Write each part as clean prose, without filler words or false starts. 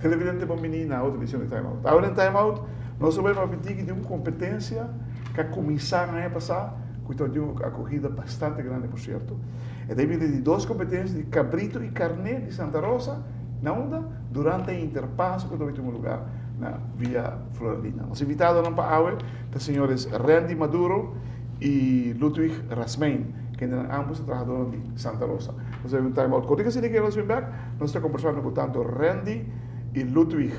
Televidente bon bini na otro edicion di Time Out. Awe den Time Out nos ta bai papia tiki di un competencia cu a cuminsa aña pasa cu ta di un acogida bastante grandi por cierto. E ta bini di dos competencia di cabrito y carne di Santa Rosa na unda durante e interpaso cu ta bai tuma lugar na Villa Floradina. Nos invitadonan pa awe ta señores Randy Maduro y Ludwig Rasmijn. Kendenan ambos ta trahadornan di Santa Rosa. Nos a bebe un time out kortiko asina ke nos bin bek. Nos ta kombersando ku tanto Randy i Ludwig.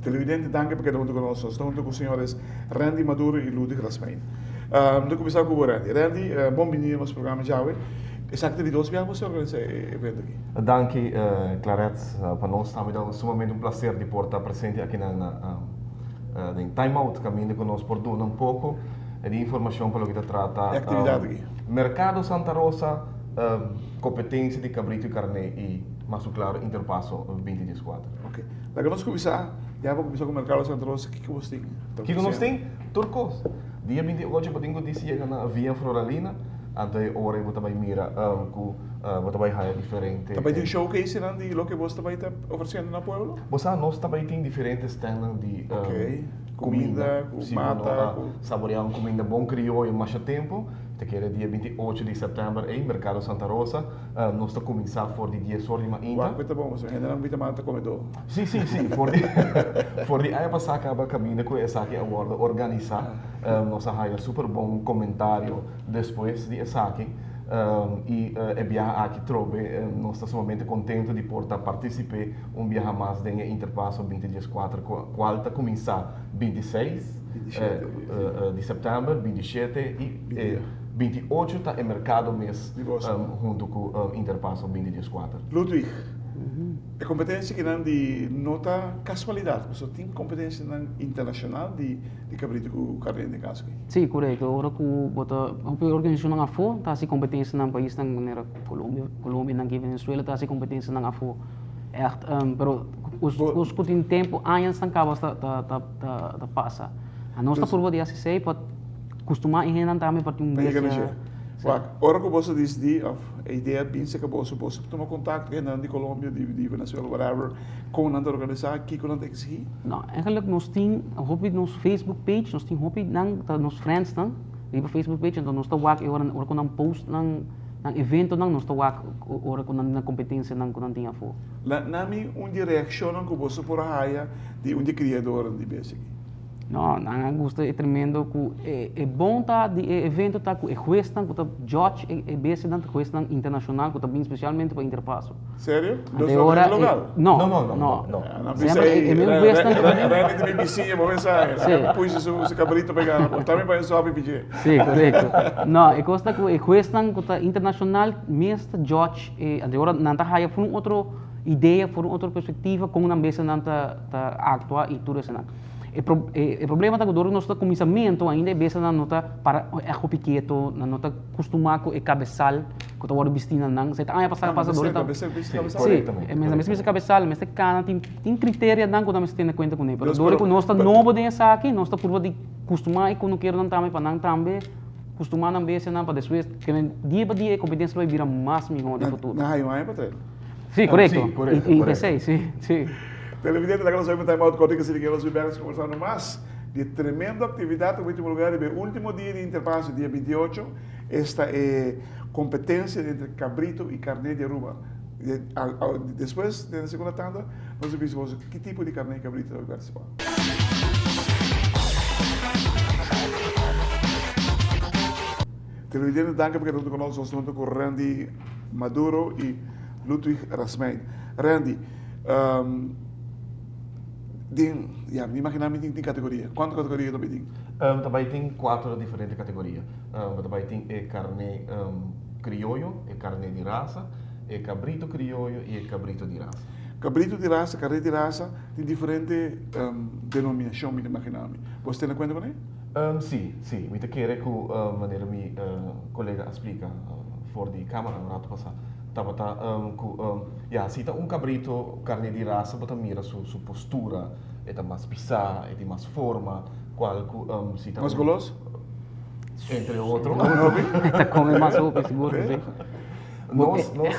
Televidente danki pa keda huntu ku nos. Nos ta huntu ku señores Randy Maduro i Ludwig Rasmijn. Mi ta kuminsá ku bo Randy. Randy, bon bini na nos programa djawe. Esaki ta di dos biaha bo sa organisa e evento aki. Danki Claret, pa nos tambe ta sumamente un placer di por ta presente aki na den Time Out caminda cu nos por duna un poco di informacion pa loke ta trata E actividad aki. Mercado Santa Rosa, competencia di cabrito y carne y mas cu claro Interpaso binti dieskuater. Ok, laga nos cuminsa, ya bo cuminsa cu Mercado Santa Rosa, kico bos tin? Kico nos tin? Tur cos. Dia 28 bo tin cu dici yega na Via Floralina, anto e ora ei bo ta bay mira cu bo ta bay haya diferente. Ta bay tin showcasenan di loke bos ta bay ta ofreciendo na pueblo? Bo sa nos ta bay tin diferente standnan di cuminda, cu mata, cu. Saborea un cuminda bon crioyo masha tempo. Ta kere dia 28 di september ei, Mercado Santa Rosa. Nos ta cuminsa for di dies or di mainta. Wak ta bon, pasobra hendenan bita mata comedó. Si, si, si. For di, for di aña pasá caba caminda cu esaki a wordo organisa. Nos a haya super bon comentario despues di esaki. Y e biaha aki trobe nos ta sumamente contento di por ta participe un biaha mas den e Interpaso binti dieskuater cual ta cuminsa bintiseis di september, bintishete y bintiocho ta e mercado mes hunto cu Interpaso binti dieskuater. Ludwig, e competencia kinan di no ta casualidad, pasobra tin competencianan internacional di cabrito cu carne den caso aki. Sí, correcto. Ora cu bo ta, hopi organisacionnan afo ta haci competencianan paisnan manera Colombia, Colombia nan aki Venezuela ta haci competencianan afo. Echt, pero cos cu tin tempo, añasnan caba ta ta ta pasa. Nos ta purba di haci esey pa custuma e hendenan tambe pa tin un bestia. Wak, ora cu boso disidi of e idea bin cerca boso, boso tuma contacto cu hendenan di Colombia, di Venezuela, whatever, con nan ta organisa, kico nan ta exigi? No, eigenlijk nos tin hopi nos Facebook page, nos tin hopi nan ta nos friendsnan riba Facebook page, enton nos ta wak e ora ora cu nan post nan nan eventonan nos ta wak ora cu nan competencianan cu nan tin afo. Na mi un di reaccionnan cu boso por a haya di un di criadornan di bestia aki? No, nan a gusta e tremendo cu e e bon ta di e evento ta cu e huesnan cu ta judge e e bestianan ta huesnan internacional cu ta bin specialmente pa Interpaso. Serio? Nos no ta local? No, no, no. no. Semper e e huesnan cu ta bin. Randy ta mi bisiña, bo pensa, el a pushi su su cabrito pa e gana, bo tambe pa e suapi pidje. Si, corecto. No, e cos ta cu e huesnan cu ta internacional mes ta judge e, anto ora nan ta haya for un otro idea, for un otro perspectiva con nan bestianan ta ta actua y tur esanan. E pro e problema ta ku dor nos ta kuminsamentu ainda e bestianan no ta para ègt hopi keto, nan no ta kustumá ku e kabesal ku ta wòrdu bistí na nan. Esei ta aña pasá pasa dor ta Sí, e mester bisti kabesal, mester kana, tin tin kriterianan ku nan mester tene kuenta kuné. Pero dor ku nos ta nobo den esaki, nos ta purba di kustumá e kunukeronan tambe pa nan tambe kustumá nan bestianan pa despues dia pa dia e kompetensia lo bai bira mas mihó den futuro. Nan haña un aña pa trae. Sí, korekto. I esei, sí, sí. Televidente, laga nos oí time out cortico asina que nos bin bek conversando mas di e tremendo actividad cu tin lugar riba e ultimo dia di Interpaso, dia 28, esta e competencia entre cabrito y carne di Aruba. Despues, den e segunda tanda, nos a bisa boso ki tipo di carne y cabrito ta bay participa. Televidente, danki pa keda hunto cu nos. Nos ta hunto cu Randy Maduro y Ludwig Rasmijn. Randy, den, ya, mi imagina mi tin tin categoria. Cuanto categoria ta bay tin? Ta bay tin cuatro diferente categoria. Ta bay tin e carne crioyo, e carne di rasa, e cabrito crioyo y e cabrito di rasa. Cabrito di rasa, carne di rasa, tin diferente denominacion mi ta imagina mi. Bo tene cuenta cu ne? Si, si. Mi ta kere cu manera mi colega a splica for di camera un rato pasa, tabata cu ya, si ta un cabrito carne di rasa bo ta mira su su postura, e ta mas pisa, e tin mas forma, cual cu si ta Mas golos? Entre otro. E ta come mas hopi sigur cu si. Nos, nos,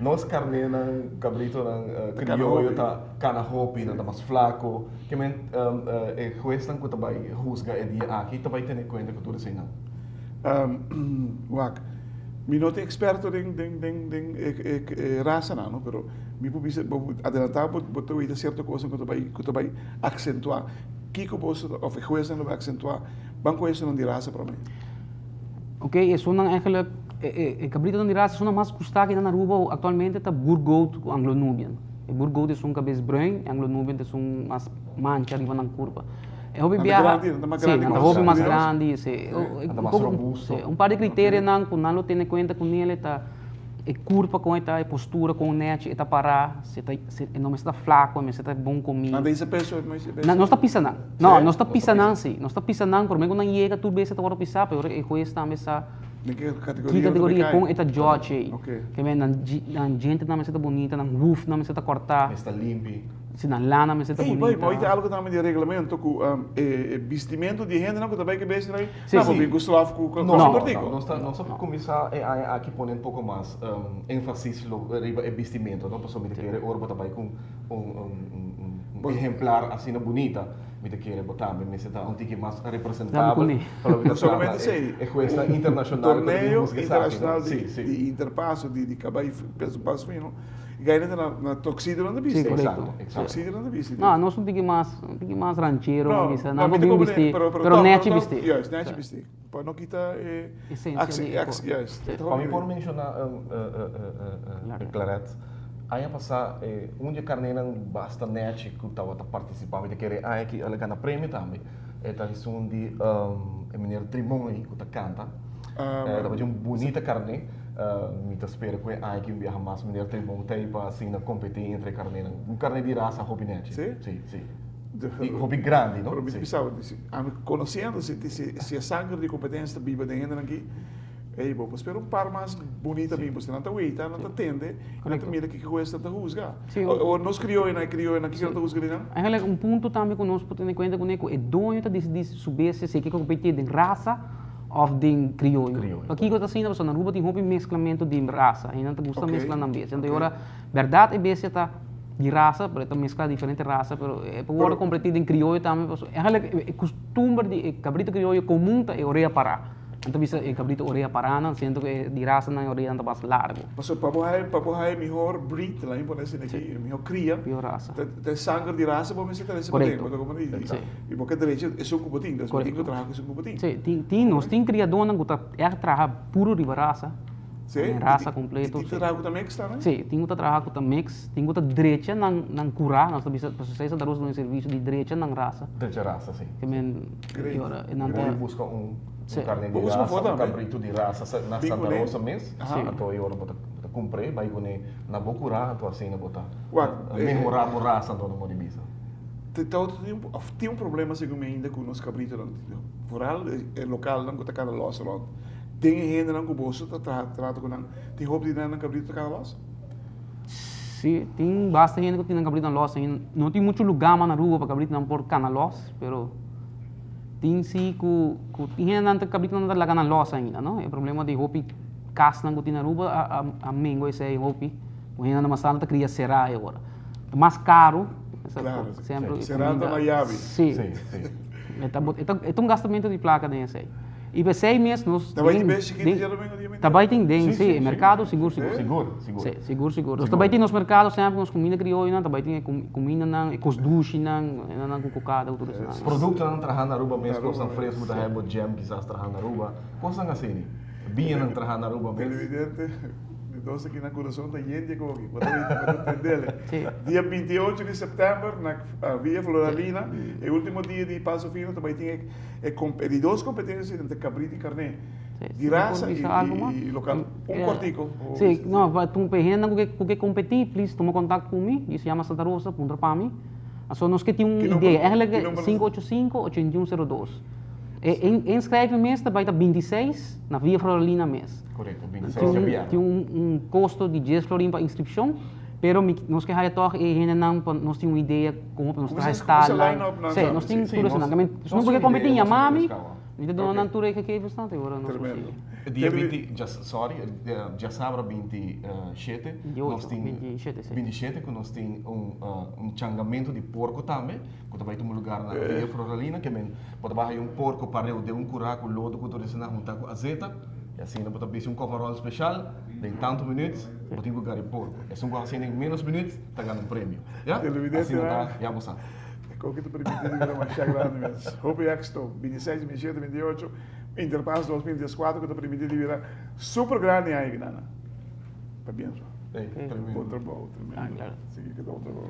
nos carnénan, cabritonan crioyo ta cana hopi, nan ta mas flaco. Ke men e huesnan cu ta bay huzga e dia aki ta bay tene cuenta cu tur eseinan. Wak, mi no ta experto den, den, den, den e, e rasanan, no, pero mi por bisa, bo por adelanta bo, bo ta weta cierto cosnan cu ta bay, cu ta bay accentua. Kico boso, of e huesnan lo bay accentua? Ban cu esonan di rasa prome. Ok, esunnan eigenlijk, e cabritonan di rasa esunnan mas gusta aki na Aruba actualmente ta Boer Goat cu Anglo Nubian. E Boer Goat esun cabes bruin, e Anglo Nubian ta esun mas mancha riba nan curpa. E hopi Nan ta biaha, grandi, nan ta mas si, grandi nan ta cu hopi mas Anglo grandi, si. Nan ta mas robusto. Si, un par di criterianan cu nan lo tene cuenta cu nele ta e curpa con e ta, e postura con nechi e ta para, si e ta, si e no mester ta flaco, e mester ta bon comi. Nan ta hisa peso, e mester Nan, nos ta pisa nan. No, nos ta pisa nan si. Nos ta pisa nan, prome ku nan yega tur bes e ta wòrdu pisá, pero e hues tambe sa Den ki ki kategoria kategoria kon e ta judge ei. Ok. Ke men nan nan djentenan mester ta bunita, nan hufnan mester ta kòrtá. Mester ta limpi. Si, nan lana mester ta Ey, bai, bunita. bai ta algo tambe di reglamento ku e bistimentu di e hendenan ku ta bai ku e bestia ei, Si. nan por bin ku slof ku No, kòsi no, kòrtiku. nos ta nos ta kuminsá e aña aki pone un poko mas énfasis lo riba e bistimentu, no, pasobra mi ta kere ora bo ta bai ku un un ehemplar asina bunita, mi ta kere bo tambe mester ta un tiki mas representabel pa loke ta trata e huesnan internashonal ku ta bin Torneo husga esaki, no? internashonal di Interpaso di kabay peso paso fino, gaina ta na tuxedo nan ta bisti. Sí, korekto. Eksakto, eksakto. Tuxedo nan ta bisti. No, nos un tiki mas, un tiki mas ranchero, No, bisa, no, nan mi por ta bin komprende, bisti, pero pero pero tòg, nechi tòg, bisti. Juist, nechi bisti. Pa no kita e Esencia di e cos. Juist. Sí. Pa mi por menciona Claret, aña pasa un di e carnenan basta nechi cu tabata participa, mi ta kere aña aki el a gana premio tambe, e ta esun di e meneer Trimon ey cu ta canta. Tabata un bunita carne, mi ta spera cu e aña aki un biaha mas meneer Trimon ta ey pa asina competi entre e carnenan. Un carne di rasa hopi nechi. Sí? Sí, sí. Y hopi grandi, no? Pero mi ta bisa bo, ami conociendo si si e sanger di competencia ta biba den hendenan aki, ey bo por spera un par mas bunita bin, pasobra nan ta weita, nan ta tende, y nan ta mira kiko ku esnan ta huzga. O nos crioyonan, e crioyonan, kiko nan ta huzga di nan? Eigenlijk un punto tambe ku nos por tene kuenta kuné ku e doño ta disidí su bestia si e ke kompetí den rasa òf den krioyo. Pakiko ta asina? Pasobra na Aruba tin hopi mesklamentu di rasa, i nan ta gusta meskla nan bestia. Anto e ora bèrdat e bestia ta di rasa, pero e ta mezcla diferente rasa, pero e por wordo competi den crioyo tambe, pasobra eigenlijk e costumber di e cabrito crioyo comun ta e orea pará. Nan ta bisa e cabrito orea paránan, siendo cu e di rasanan e oreanan ta mas largo. Pasobra pa bo haya, pa bo haya e mihor breed, laat mi pone asina aki, e mihor cria, Mihor rasa. ta ta e sanger di rasa bo mester trece paden, Correcto. bo ta comprende? Sí. I bo ke drecha esun cu bo tin, dus bo tin Correcto. cu traha cu esun cu bo tin. Sí, tin, tin, nos tin criadónan cu ta echt traha puro riba rasa. Sí? Den rasa completo. Tin traha cu ta mix tambe? Sí, tin cu ta traha cu ta mix, tin cu ta drecha nan nan curá, nos ta bisa, pasobra esei Santa Rosa duna e servicio di drecha nan rasa. Drecha rasa, sí. Ke men, Great. e ora e nan ta. Bo busca un Sí. carne di Bo busca un rasa, foto un tambe. cabrito di rasa na Bin Santa cune. Rosa mes, Aha. anto e ora bo ta bo ta cumpr'e, bai cune na bo curá, anto asina bo ta Wak, eh, mehora bo rasa, anto no por di bisa. Te ta tin un, of tin un problema segun mi ainda cu nos cabritonan, vooral e localnan cu ta cana los rond. Den e hendenan ku boso ta traha trato ku nan, tin hopi di nan nan kabritu ta kana lòs? Sí, tin basta hende ku tin nan kabritunan lòs. No tin muchu lugá mas na Aruba pa kabritunan por kana lòs, pero tin sí ku ku tin hendenan ta kabritunan ta laga nan lòs ainda, no? E problema di hopi kasnan ku tin na Aruba a a a mengua esei hopi, ku hendenan masal ta kria será e ora. Ta mas karu, Klaro, semper e será ta kuminda. na yabi. Sí. Sí, sí. E ta e ta un gastamentu di plaka den esei. I p'esei mes nos Ta bai tin den bes chikitu den djadomingo dia ta bai tin den Sí, sí sí, e merkado sí. sigur sigur. Sigur, sigur. Sí, sigur sigur. Nos ta bai tin nos merkado semper nos kuminda krioyonan ta bai tin e kumindanan e kos dushinan nan ku kokada ku tur esnan. Produktonan traha na Aruba mes, kosnan fresku bo ta haya bo jam kisas traha na Aruba, kosnan asini. Biñanan traha na Aruba mes. Televidente, di nos aki na Curason ta yen di e koki. Bo ta wita, bo ta tendele. Sí. Dia 28 di sèptèmber na Villa Floralina, e último dia di Paso Fino ta bai tin e E di dos kompetensia entre kabrito i karné. Di rasa y local. Un cortico. Si, no, pa tur pa e hendenan cu ke cu ke competi, please tuma contact cu mi, y si yama Santa Rosa, puntra pa mi. Aso nos ke tin un idea, eigenlijk 585 8102. E inschrijving mes ta bay ta 26 na Villa Floralina mes. Correcto, 26 djabièrnè. Tin un costo di 10 florin pa inscripcion, pero mi nos ke haya tog e hendenan pa nos tin un idea como pa nos traha stalnan. Si, nos tin tur esnan. Si no por ke competi, yama mi. Mi ta duna nan tur e gegevensnan te ora nos Tremendo. Dia 20, sorry, djasabra 27, nos tin, 27, si. 27 ku nos tin un un changamento di porko tambe, ku ta bai tuma lugar na Villa Floralina, ke men bo ta bai haya un porko pareu den un kurá ku lodo ku tur esnan huntá ku azeta, i asina bo ta bisti un coverall special, den tantu minuut bo tin ku gana e porko. Esun ku hasi den menos minuut ta gana un premio. Ya? Asina ta, ya bo sa. E koki ta permiti di bira masha grandi mes. Hopi éxito. 26, 27, 28, Interpas 2014 ku ta permiti di bira super grandi aña aki nana. Pabien so. Ey, tremendo. Bon trabou, tremendo. Ah, claro. Sigui ku ta bon trabou.